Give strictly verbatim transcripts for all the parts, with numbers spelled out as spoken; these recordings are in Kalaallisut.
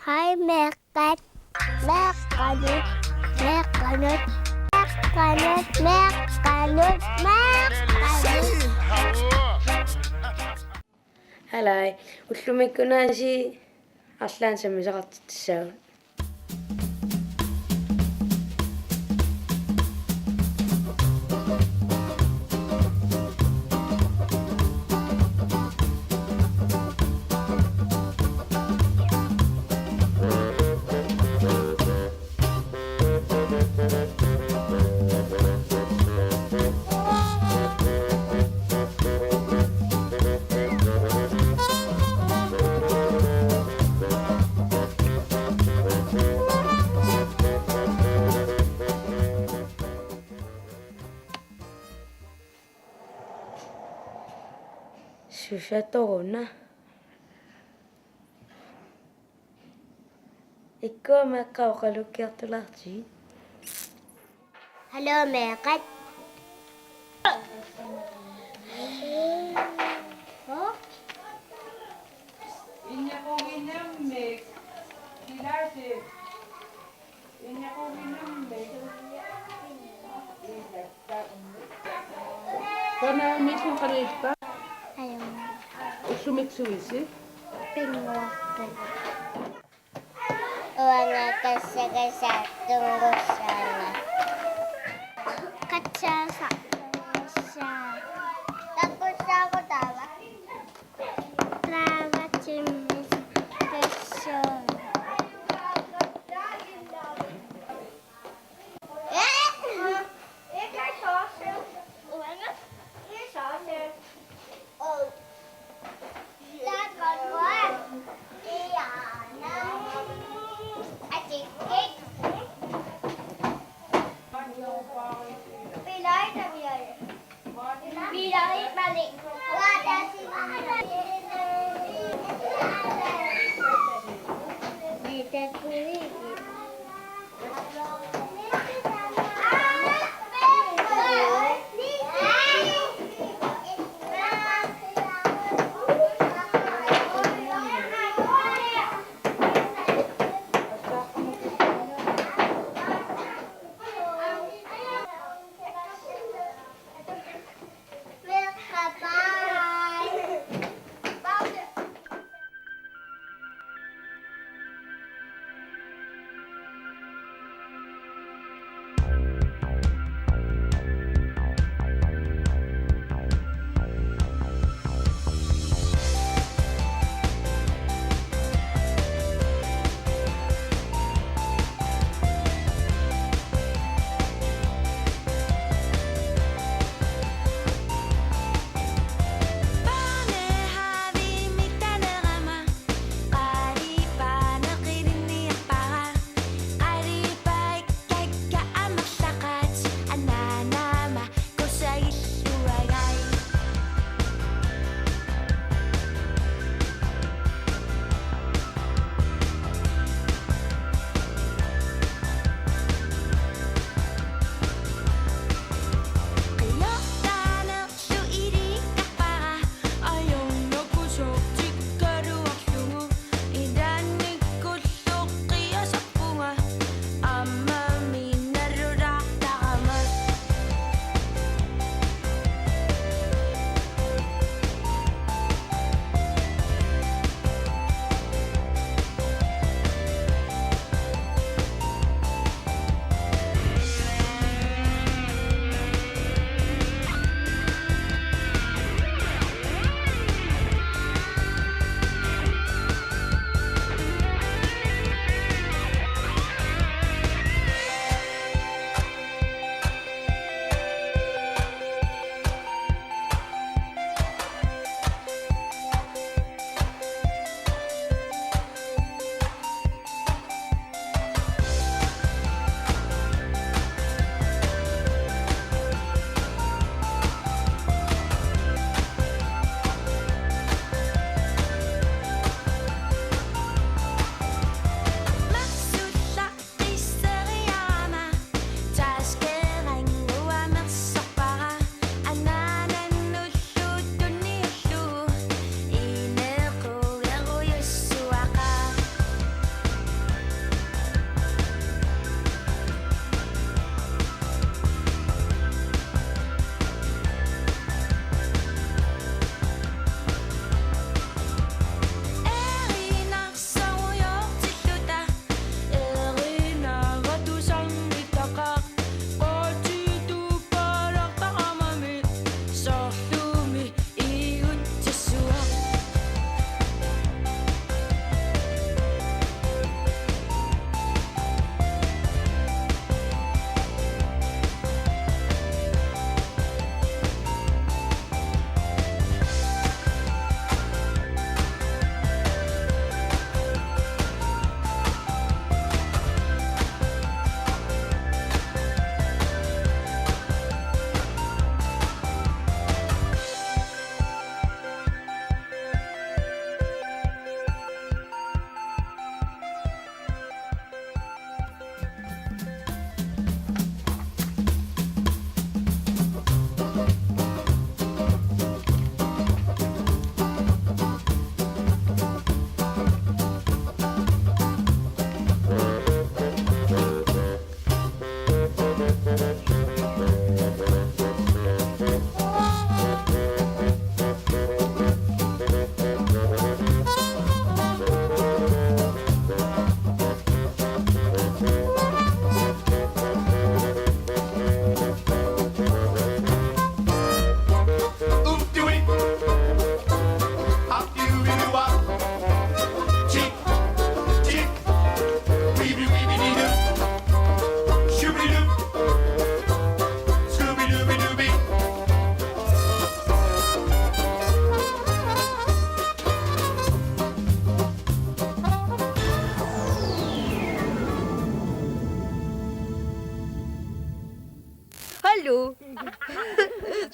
Hej, meeqqat. Meeqqanut. Meeqqanut. Meeqqanut. Meeqqanut. Meeqqanut. Haluu. Ullumikkut aasiit arlaannik sammisaqartitsissaagut. Susatoruna. Ikkua meeqqat oqalukkiartulaartigit. Haluu meeqqat. Innequginammik. Kilaasi. Innequginammik. Qanoq missingaluarpa? Ajunngilaq. Ullumikkut suisi? Pinnguarput. Uanga kassakasaat tunngussaanga. Katsaasa. Takkussaa kutaava. Taava timmis pissuun.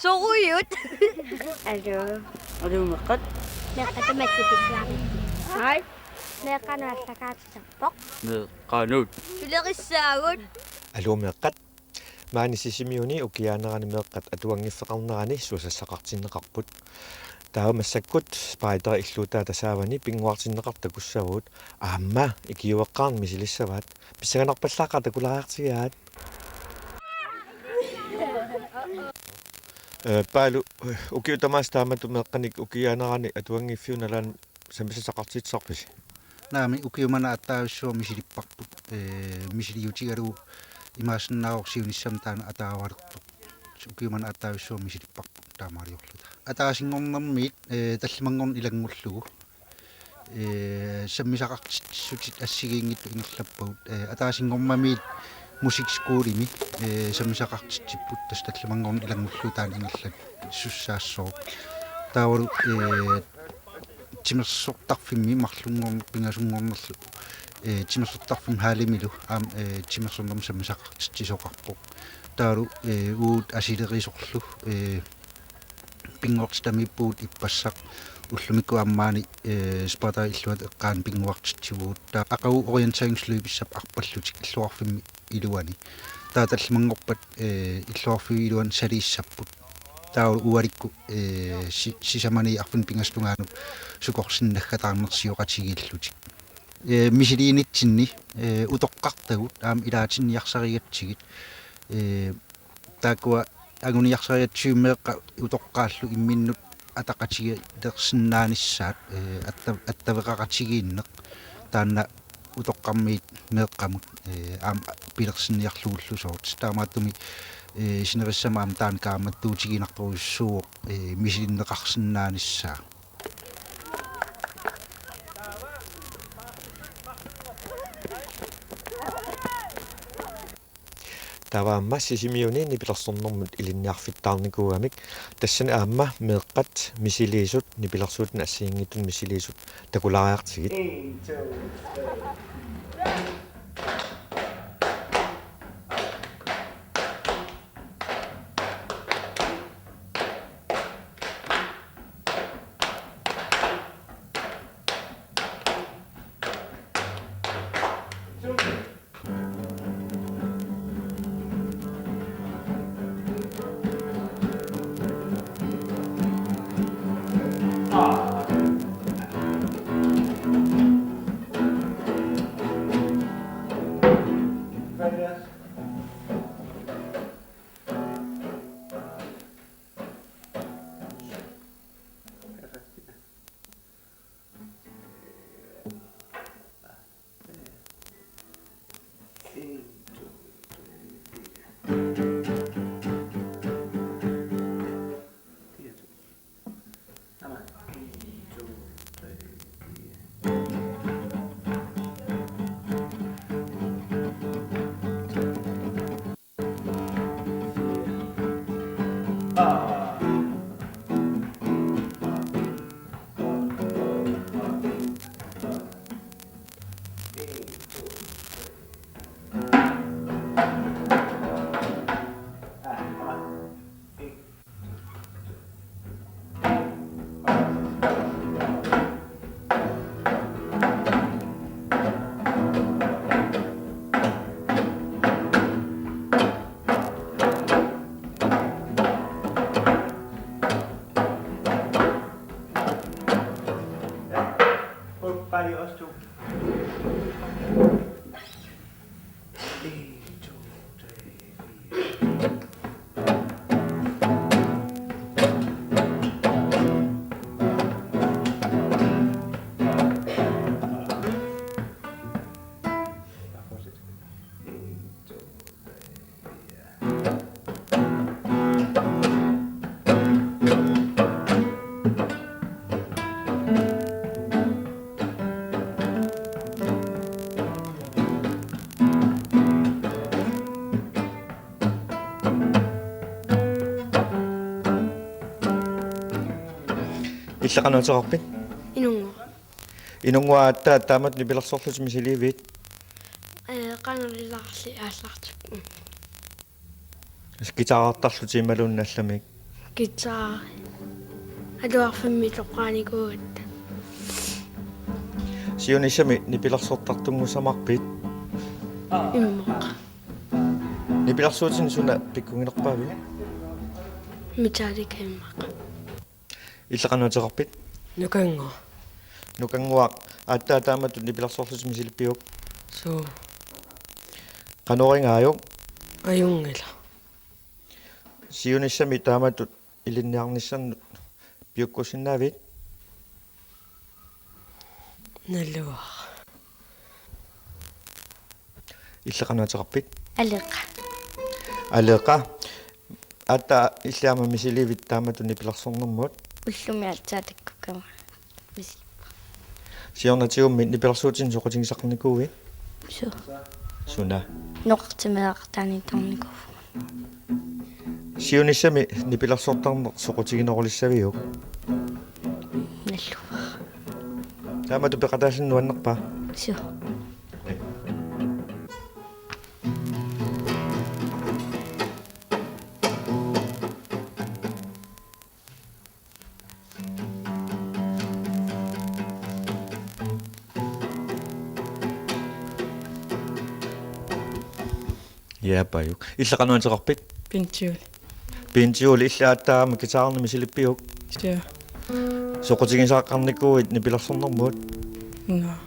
Torujut. Aluu. Aluu, meeqqat. Meeqqat tamatsiarput. Ai. Meeqqanut allakaatitserpoq. Meeqqanut. Sulerissaagut. Aluu, meeqqat. Maani Sisimiuni ukiaanerani meeqqat atuanngiffeqarnerani susassaqartinneqarput. Taava massakkut Spider illuutaata saavani pinnguartinneqartut takussavagut. Aamma ikiueqqaarneq misilissavaat. Pissanganarpallaaqaaq, takulaariartigaat. Ee, Paalu, ukiut tamaasa taamatut meeqqanik ukiaanerani atuanngiffiup nalaani sammisaqartitsisarpisi? Naamik, ukiut manna aatsaavissuaq misilipparput, ee, misiliutigalugu imaassinnaavoq siunissami taanna ataavartoq. Ukiut manna aatsaavissuaq misilipparput taamaaliorluta. Ataasinngornermiit, ee, tallimanngorneq ilanngullugu, ee, sammisaqartitsissutit assigiinngitsut ingerlappagut. Ee, ataasinngornermiit musikskolimi, ee, sammisaqartitsipput, tassa tallimanngorneq ilanngullugu taanna ingerlassussaassooq. Taavalu, ee, timersortarfimmi marlunngorneq pingasunngornerlu, ee, timersortarfimmi hallimilu aamma, ee, timersornermut sammisaqartitsisoqarpoq. Taavalu, ee, uagut asilerisorlu, ee, pinngortitamiippugut ippassaq, ullumikkut aamma maani, ee, Spider illuata eqqaani pinnguartitsivugut. Taava aqagu orienteringsløbissap arpallutik illoqarfimmi iluani. Taava tallimanngorpat, ee, illoqarfiup iluani saliissapput. Taava ualikkut, ee, si-, sisamani arfineq-pingasut tungaanut sukorsinnaggataarnersioqatigiillutik. Ee, misiliinitsinni, ee, utoqqartagut aamma ilaatinniarsarigatsigit. Ee, taakkua anguniarsarigatsigu meeqqat utoqqaallu imminnut ataqatigiilersinnaanissaat, ee, atta-, attaveqaqatigiinneq taanna utoqqarmiit meeqqamut, ee, aamma pilersinniarlugullu sooq. Taamaattumik, ee, sinerissami aamma taanna kaammattuutiginartorujussuuvoq, ee, misilinneqarsinnaanissaa. Taava aamma Sisimiuni nipilersornermut ilinniarfittaarnikuugamik, tassani aamma meeqqat misiliisut, nipilersuutini assigiinngitsunik misiliisut, takulaariartigit. Bare os to. En, to, tre, fire. Bare fortsæt. En, to, tre, fire. Illit qanoq ateqarpit? Inunnguaq. Inunnguaq, aatsaat taamatut nipilersorlutit misiliivit? Ee, qanorilaarli aallartippunga. Guitarertarlutit imaluunniit allamik? Guitar. Atuarfimmi toqqaanikuugatta. Siunissami nipilersortartunngussamaarpit? Immaqa. Nipilersuutinik suna pikkuginerpaavit? Metallica immaqa. Illit qanoq ateqarpit? Nukannguaq. Nukannguaq, aatsaat taamatut nipilersorlutit misilippiuk? Suu. Qanoq igaajuk? Ajunngilaq. Siunissami taamatut ilinniarnissannut piukkussinnaavit? Naluara. Illit qanoq ateqarpit? Aleqa. Aleqa. Aatsaat illit aamma misiliivit taamatut nipilersornermut? Ullumi aatsaat takkukkama misilippara. Siornatigummi nipilersuutinik soqutigisaqarnikuuit? Suu. Suna? Noqartimeeqartaaniittarnikuuvugut. Siunissami nipilersortarneq soqutiginerulissaviuk? Nalluara. Taamatut peqataalluni nuannerpa? Suu. Jaapajuk. Illit qanoq ateqarpit? Pintiuli. Pintiuli, illit aatsaat aamma guitarernik misilippiuk? Suu. Soqutigisaqarnikuuit nipilersornermut? Naa.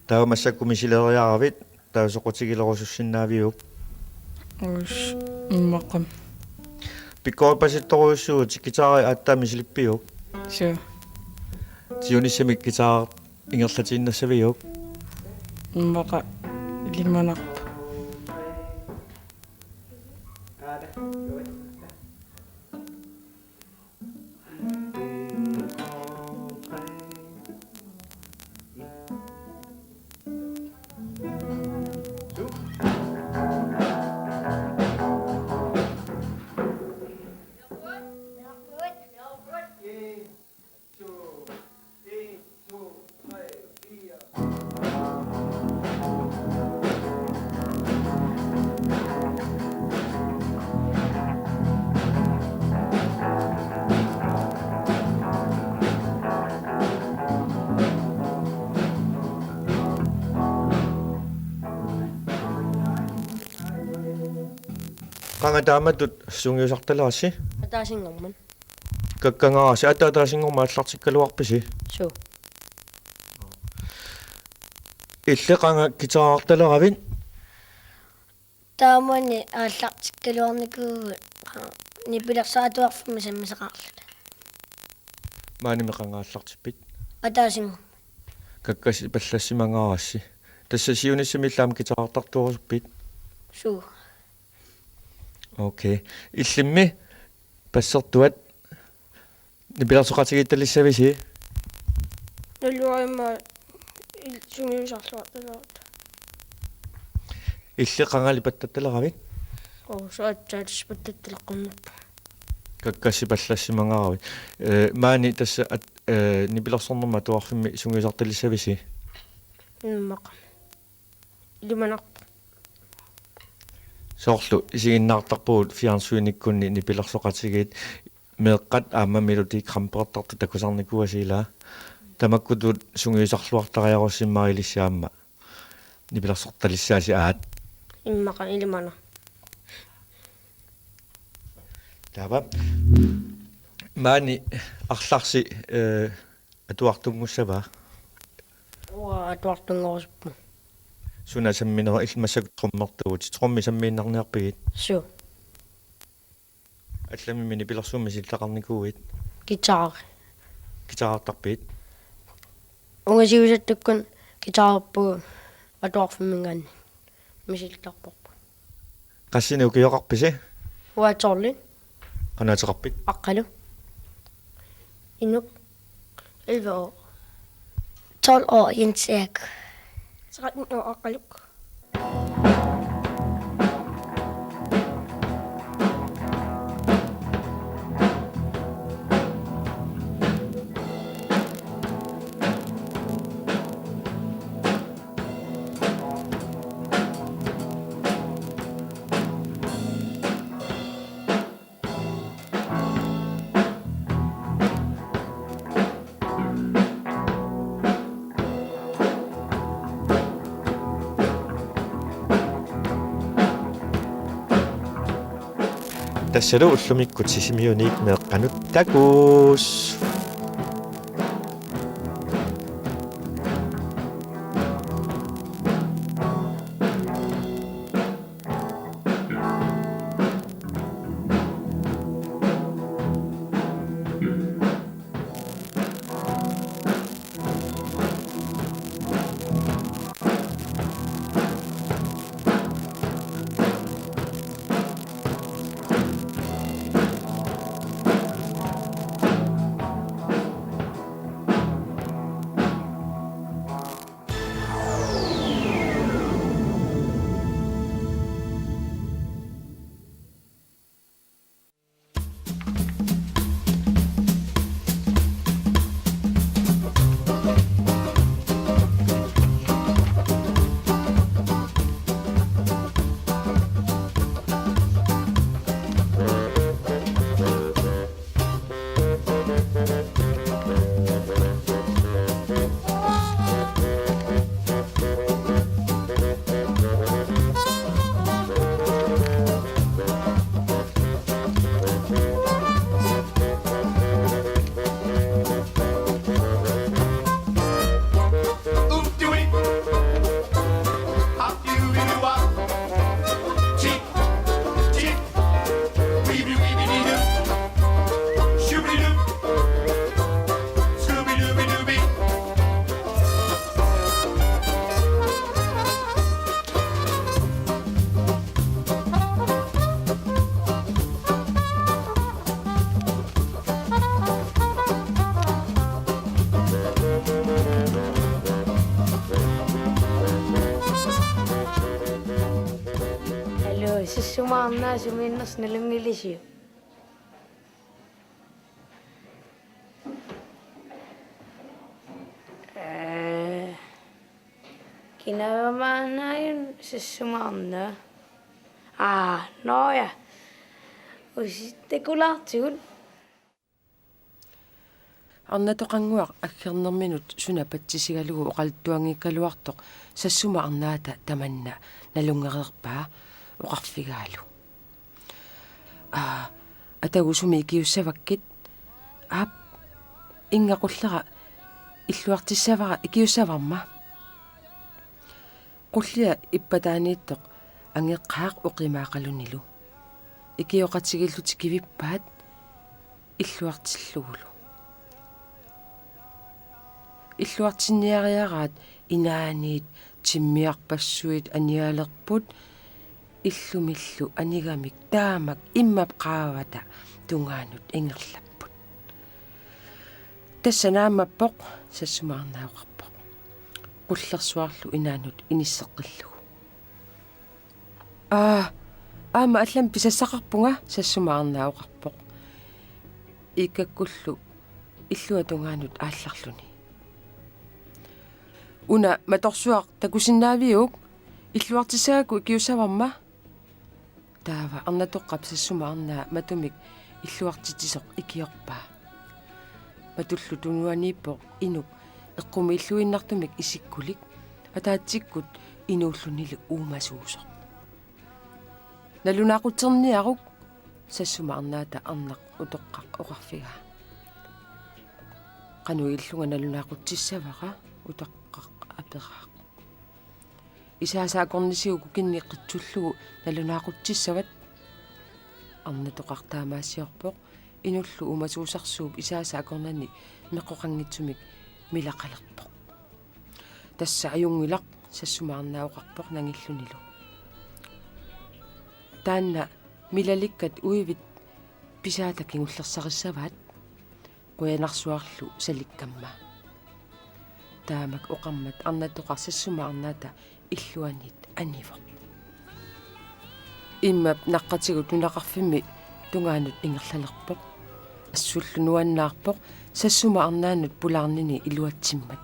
Taava massakkut misileriaravit, taava soqutigilerusussinnaaviuk? Uus, immaqa. Pikkoripasittorujussuuvutit, guitari aatsaat misilippiuk? Suu. Siunissami guitar ingerlatiinnassaviuk? Immaqa ilimanarpoq. Qanga taamatut sungiusartalerassi? Ataasinngormat. Kakkangaarassi, aatsaat ataasinngormat aallartikkaluarpisi? Suu. Illit qanga guitarertaleravit? Taamani aallartikkaluarnikuuvugut, nipilersortuarfimmi sammisaqarluta. Maanimi qanga aallartippit? Ataasinngormat. Kakkasipallassimagaarassi. Tassa siunissami illit aamma guitarertartuusuppit? Suu. Okay. Illimmi bassertuat nipilersoqatigiittalissavisi? Naluara, immaqa il-, sungiusarluartaleravit. Illit qangali pattataleravit? Oo, suu, aatsaat tassa pattattaleqqunnerpunga. Kakkasipallassimagaaravit. Ee, maani tassa at-, ee, nipilersornermut atuarfimmi sungiusartalissavisi? Immaqa. Ilimanarpoq. Soorlu isiginnaartarpugut fjernsynikkunni nipilersoqatigiit, meeqqat aamma Melodi Grand Prixertartut takusarnikuuasi, ilaa. Tamakkutut sungiusarluartariarussi immaqa ilissi aamma nipilersortalissaasi, aat? Immaqa, ilimanarpoq. Taava. Maani arlarsi, ee, atuartunngussava? Uanga atuartunngorusuppunga. Suna sammineq, illit massakkut trommertuuvutit, trommi sammiinnarniarpigit? Suu. Allamimmi nipilersuummi misilittaqarnikuuit? Guitar. Guitarertarpit? Ungasiusattukkut guitarerpugut atuarfimminngaanniit. Misilittarparput. Qassinik ukioqarpisi? Uanga tolv. Qanoq ateqarpit? Aqqalu. Inuk. Elleve år. Tolv år, Jens Erik. Tretten år, Aqqaluk. Tassalu ullumikkut Sisimiuniit meeqqanut takuss. Aluu, Sassumaarnaa sumiinnersoq nalunngilisiuk? Ee, kinavamaannaajun Sassumaarnaa. Aa, nå ja. Usittakulaartigut. Arnatoqannguaq aggernerminut suna patsisigalugu oqaluttuanngikkaluartoq Sassumaarnaata tamanna nalunngereerpaa oqarfigaalu: Aa, atagu sumi ikiussavakkit? Aap, inga qullera illuartissavara ikiussavarma. Qullia ippataaniittoq angeqqaaq oqimaaqalunilu. Ikioqatigiillutik kivippaat illuartillugulu. Illuartinniariaraat inaaniit timmiarpassuit anialerput, illumillu anigamik taamak immap qaavata tungaanut ingerlapput. Tassa naammappoq, Sassumaarnaa oqarpoq qullersuarlu inaanut inisseqqillugu. Aa, aamma allamik pisassaqarpunga, Sassumaarnaa oqarpoq iikkakkullu illuata tungaanut aallarluni. Una matorsuaq takusinnaaviuk? Illuartissagakku ikiussavarma. Taava Arnatoqqap Sassumaarnaa matumik illuartitsisoq ikiorpaa. Matullu tunuaniippoq inuk eqqumiilluinnartumik isikkulik, ataatsikkut inuullunilu uumasuusoq. Nalunaaqutserniaruk, Sassumaarnaata arnaq utoqqaq oqarfigaa. Qanoq illunga nalunaaqutsissavara? Utoqqaq aperaaq. Isaasa akornisigut kukinnik qitsullugu nalunaaqutsissavat. Arnatoqaq taamaasiorpoq, inullu uumasuusarsuup isaasa akornanni meqqoqanngitsumik milaqalerpoq. Tassa ajunngilaq, Sassumaarnaa oqarpoq nangillunilu. Taanna milalikkat uivit pisaata kingullersarissavaat, qujanarsuarlu salikkamma. Taamak oqarmat Arnatoqaq Sassumaarnaata illuanit anivoq. Immap naqqatigut nunaqarfimmi tungaanut ingerlalerpoq. Assullu nuannaarpoq Sassumaarnaanut pulaarnini iluatsimmat.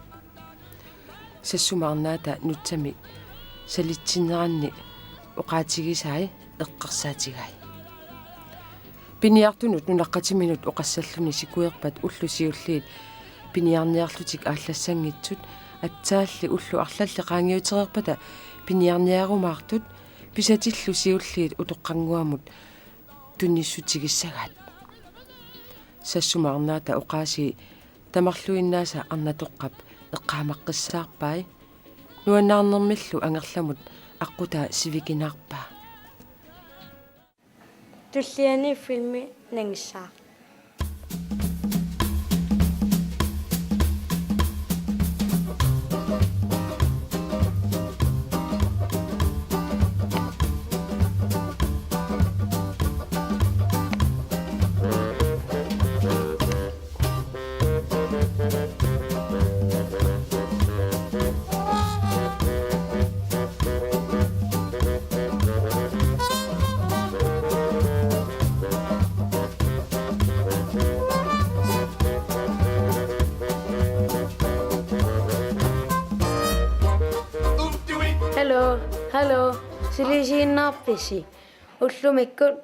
Sassumaarnaata nutsami salitsinneranni oqaatigisai eqqarsaatigai. Piniartunut nunaqqatiminut oqassalluni sikuerpat ullut siulliit piniarniarlutik aallassanngitsut, atsaalli ullut arlallit qaangiutereerpata piniarniarumaartut, pisatillu siulliit utoqqannguamut tunnissutigissagaat. Sassuma arnaata oqaasii tamarluinnaasa Arnatoqqap eqqaamaqqissaarpai. Nuannaarnermillu angerlamut aqqutaa sivikinaarpaa. Tulliani filmi nangissaaq. Hello, hello. Sulisiinnarpisi? Ullumikkut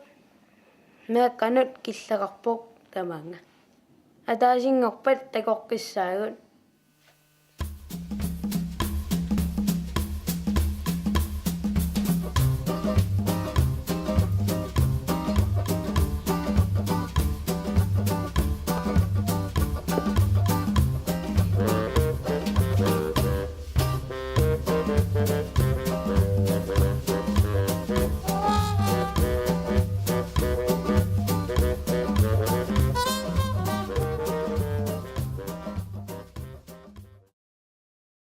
meeqqanut killeqarpoq tamaanga. Ataasinngorpat takoqqissaagut.